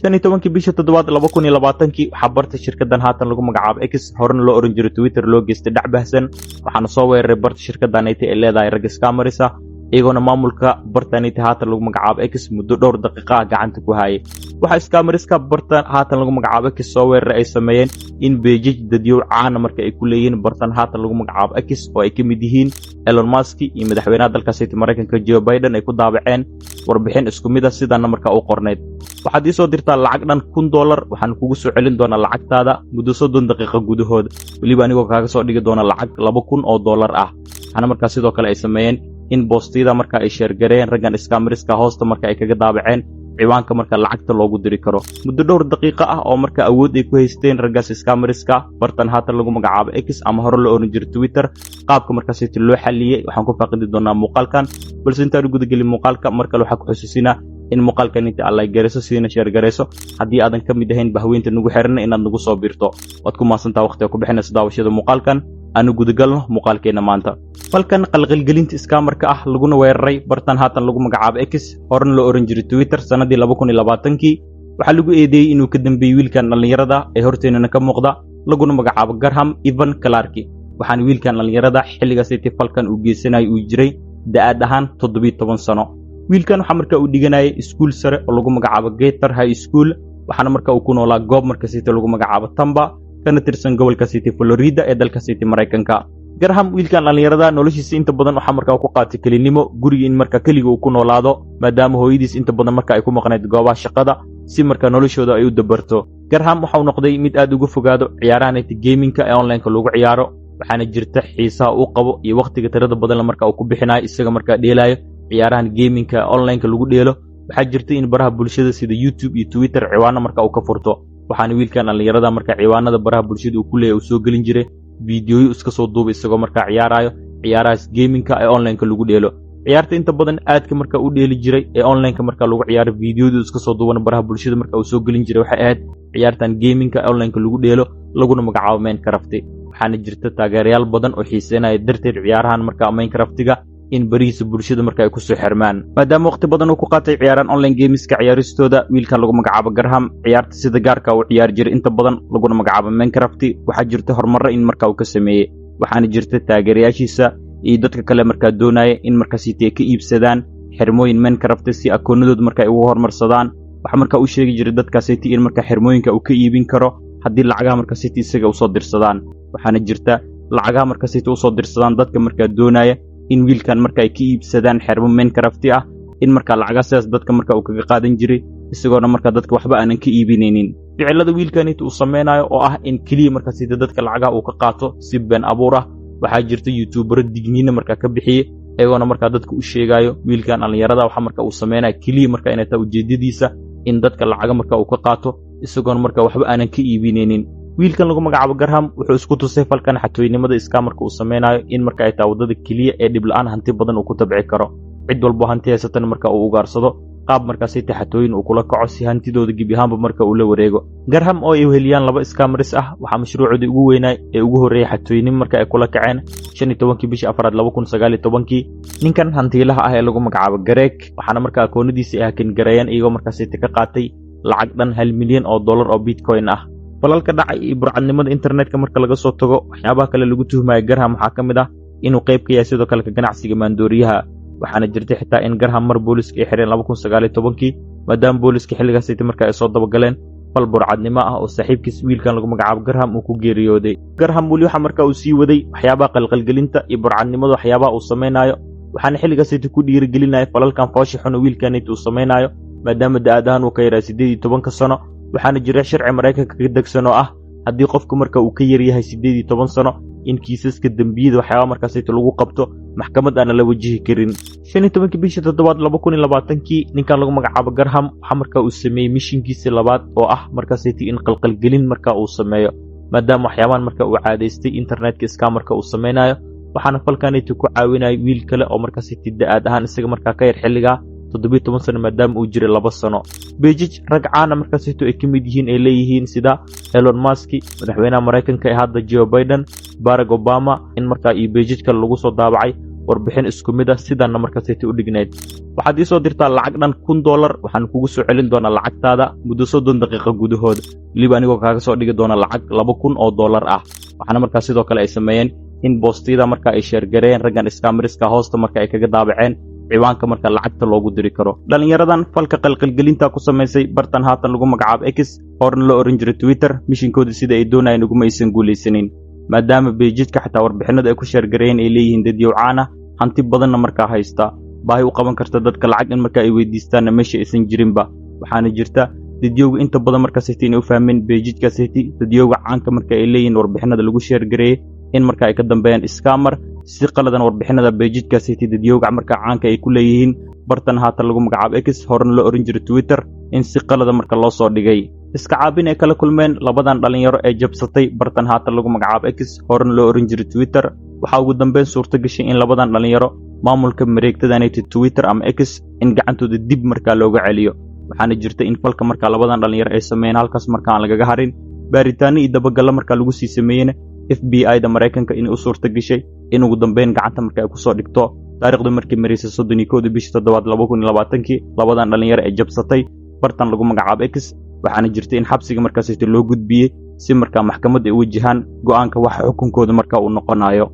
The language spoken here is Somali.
15-kii bisha toddobaad 2020-kii waxaa barta shirkadan haatan lagu magacaabo X, horena loo oran jiray Twitter, loo geystay dhac bahsan. Waxaana soo weeraray barta shirkadanayta ee leedahay rag scammers ah, iyagoona maamulka bartanayta haatan lagu magacaabo X muddo dhowr daqiiqa ah gacanta ku hayay. Waxaa scammerska barta haatan lagu magacaabo X soo weeraray ay sameeyeen in pages dadyow caana marka ay ku leeyihiin bartan haatan lagu magacaabo X, oo ay ka mid yihiin Elon Musk iyo madaxweynaha dalkaasiti Maraykanka Joe Biden, ay ku daabaceen warbixin isku mid ah, sidaana markaa u qornayd: "Waxaad ii soo dirtaa lacag dhan $1000, waxaan kugu soo celin doonaa lacagtaada muddo 30 daqiiqa gudahood, weliba anigoo kaaga soo dhigi doona lacag $2000 ah." Waxaana markaa sidoo kale ay sameeyeen in postiyada marka ay share gareeyeen raggan scammerska hoosta marka ay kaga daabaceen ciwaanka marka lacagta loogu diri karo. Muddo dhowr daqiiqo ah oo marka awood ay ku haysteen raggaas scammerska bartan haatan lagu magacaabo X ama hore loo oran jiray Twitter, qaabka markaasiti loo xaliyey waxaan ku faaqidi doonaa muuqaalkan. Balse intaan u gudagelin muuqaalka, mar kale waxaa ku xusuusinaa in muuqaalkan inta aad like garayso, siina share garayso. Haddii aadan ka mid ahayn bahweynta nagu xiranna, inaad nagu soo biirto. Waad ku mahadsantaa waqtiga ku bixinaysa daawashada muuqaalkan. Aanu gudagalno muuqaalkeenna maanta. Falkan qalqalgelinta scammerka ah laguna weeraray bartan haatan lagu magacaabo X, horena loo oran jiray Twitter, sannadii 2020-kii, waxaa lagu eedeeyey inuu ka dambeeyey wiilkan dhallinyarada ee horteennana ka muuqda, laguna magacaabo Graham Evan Clark. Waxaana wiilkan dhallinyarada xilligaasiti falkan uu geysanayay uu jiray da'aad ahaan 17 sano. Wiilkan waxaa marka uu dhiganayay iskuul sare oo lagu magacaabo Gaither High School, waxaana marka uu ku noolaa goob marka city lagu magacaabo Tampa, kana tirsan gobolka city Florida ee dalka city Maraykanka. Graham, wiilkan dhallinyarada, noloshiisa inta badan waxaa markaa ku qaatay kelinimo, guriga in marka keliga uu ku noolaado, maadaama hooyadiis inta badan marka ay ku maqnayd goobaha shaqada si marka noloshooda ay u dabarto. Graham waxauu noqday mid aad uga fogaado ciyaaraha gamingka ee onlineka lagu ciyaaro. Waxaana jirta xiisaha uu qabo iyo wakhtiga tirada badanla marka uu ku bixinayo isaga markaa dheelaayo ciyaarahan gamingka onlineka lagu dheelo. Waxaa jirta in baraha bulshada sida YouTube iyo Twitter ciwaano marka uu ka furto. Waxaana wiilkan dhallinyarada marka ciwaanada baraha bulshada uu ku leeyahy uu soo gelin jiray fiidiyoyo iska soo duuba isagoo markaa ciyaarayo ciyaarahaas gamingka ee onlineka lagu dheelo. Ciyaarta inta badan aadka marka u dheeli jiray ee onlineka marka lagu ciyaaro, fiidiyodu iska soo duubana baraha bulshada marka uu soo gelin jiray, waxay ahayd ciyaartan gamingka ee onlineka lagu dheelo, laguna magacaabo Minecraft. Waxaana jirta taageerayaal badan oo xiiseynaya darteed ciyaarahan marka Minecraftiga in barihiisa bulshada marka ay kusoo xirmaan. Maadaama waqti badan uu ku qaatay ciyaaraan online gameska ciyaaristooda, wiilkan lagu magacaabo Graham ciyaarta sida gaarka uu ciyaari jiray inta badan, laguna magacaabo Minecraft, waxaa jirta horumarro in marka uu ka sameeyey. Waxaana jirta taageerayaashiisa iyo dadka kale markaa doonaya in markaasiti ay ka iibsadaan xirmooyin Minecraft si akoonadooda marka ay ugu horumarsadaan, waxaa markaa u sheegi jiray dadkaasiti in marka xirmooyinka uu ka iibin karo haddii lacagaha markaasiti isaga usoo dirsadaan. Waxaana jirta lacagaha markaasiti usoo dirsadaan dadka markaa doonaya in wiilkan marka ay ka iibsadaan xermo Minecraft ah, in markaa lacagaha sidaas dadka marka uu kaga qaadan jiray, isagoona markaa dadka waxba aanan ka iibinaynin. Ficilada wiilkanit uu samaynayo oo ah in keliya markaasita dadka lacagaha uu ka qaato si been abuur ah, waxaa jirta youtubero digniina markaa ka bixiyey, iyagoona markaa dadka u sheegayo wiilkan dhallinyarada waxa marka uu samaynayo keliya marka inay tahay ujeedadiisa in dadka lacaga marka uu ka qaato, isagoona marka waxba aanan ka iibinaynin. Wiilkan lagu magacaabo Graham wuxuu isku tusay falkan xatooynimada scammerka uu samaynayo in marka ay tahay waddada keliya ee dhib la'aan hanti badan uu ku tabci karo, cid walbo hanti haysatana marka uu ugaarsado, qaab markaasita xatooyin uu kula kaco si hantidooda gebi ahaanba marka uu la wareego. Graham oo ay weheliyaan laba scammers ah, waxaa mashruucoodii ugu weynaay ee ugu horreeyay xatooynimo marka ay kula kaceen 15-kii bishii afraad 2019-kii ninkan hantiilaha ah ee lagu magacaabo Greg. Waxaana marka akoonadiisa ay hacking gareeyeen, iyagoo markaasita ka qaatay lacag dhan $1 milyan oo Bitcoin ah. Falalka dhacay iyo burcadnimada internetka marka laga soo tago, waxyaabaha kale lagu tuhmaya Graham waxaa ka mid ah inuu qayb ka yahay sidoo kale ka ganacsiga maandooriyaha. Waxaana jirtay xitaa in Graham mar booliska ay xireen 2019-kii, maadaama booliska xilligaasiti marka ay soo dabagaleen fal burcadnimo ah oo saaxiibkiis wiilkan lagu magacaabo Graham uu ku geeriyooday. Graham weli waxa marka uu sii waday waxyaabaha qalqalgelinta iyo burcadnimada waxyaabaha uu samaynayo. Waxaana xilligaasiti ku dhiirigelinaya falalkan foosha xun oo wiilkaniti uu samaynayo, maadaama da'aad ahaan uu ka yaraa 18-ka sano. Waxaana jira sharci Maraykanka ka degsan oo ah haddii qofku marka uu ka yaryahay 18 sano in kiisaska dembiyada waxyaaba markaasito lagu qabto maxkamad aana la wajihi karin. 15-kii bishii toddobaad 2020-kii, ninkan lagu magacaabo Graham waxaa marka uu sameeyey missionkiisii labaad oo ah markaasiti in qalqalgelin marka uu sameeyo, maadaama waxyaabahan marka uu caadaystay internetka scammerka uu samaynayo. Waxaana falkaniti ku caawinaya wiil kale oo markaasiti da'aad ahaan isaga markaa ka yar xilligaa 17 sano, maadaama uu jiray 2 sano. Pages rag caana markaasito ay ka mid yihiin ay leeyihiin, sida Elon Musk, madaxweynaha Maraykanka ee hadda Joe Biden, Barack Obama, in markaa iyo pages kale lagu soo daabacay. Warbixin isku mid ah sidaanna markaasayta u dhignayd: "Waxaad ii soo dirtaa lacag dhan $1000, waxaan kugu soo celin doonaa lacagtaada muddo 30 daqiiqa gudahood, weliba anigoo kaaga soo dhigi doona lacag $2000 ah." Waxaana markaa sidoo kale ay sameeyeen in postiyada marka ay share gareeyeen raggan scammerska hoosta marka ay kaga daabaceen ciwaanka marka lacagta loogu diri karo. Dhallinyaradan falka qalqalgelinta ku samaysay bartan haatan lagu magacaabo X, horna loo oran jiray Twitter, missionkoodii sida ay doonayeen uguma aysan guulaysanin, maadaama pageska xataa warbixinada ay ku share gareeyeen ay leeyihiin dadyow caan ah, hanti badanna markaa haysta, baahi u qaban karta dadka lacag in marka ay weydiistaanna meesha aysan jirinba. Waxaana jirta dadyowga inta badan markaasayta inay u fahmeen pagekaasayta dadyowga caanka marka ay leeyihiin warbixinada lagu share gareeyey in marka ay ka dambeeyaan scammer, si qaladan warbixinada pagekaasayta dadyowga marka caanka ay ku leeyihiin bartan haatan lagu magacaabo X, horena loo oran jiray Twitter, in si qalada marka loo soo dhigay. Iska caabin ay kala kulmeen labadan dhalinyaro ee jabsatay bartan haatan lagu magacaabo X, horena loo oran jiray Twitter, waxaa ugu dambeyn suurto gashay in labadan dhalinyaro maamulka mareegtadanayta Twitter ama X in gacantooda dib markaa looga celiyo. Waxaana jirta in falka markaa labadan dhalinyaro ay sameeyeen halkaas marka aan lagaga harin. Baaritaano iyo dabagallo markaa lagu sii sameeyeyna, FBI da Maraykanka inay u suurta gashay in ugu dambeyn gacanta marka ay kusoo dhigto, taarikhdu markii maraysay 31-da bishii toddobaad 2020-kii, labadan dhalinyaro ee jabsatay bartan lagu magacaabo X. Waxaana jirta in xabsiga markaasita loo gudbiyey si markaa maxkamadda ay u wajahaan go'aanka waxa xukunkooda marka uu noqonayo.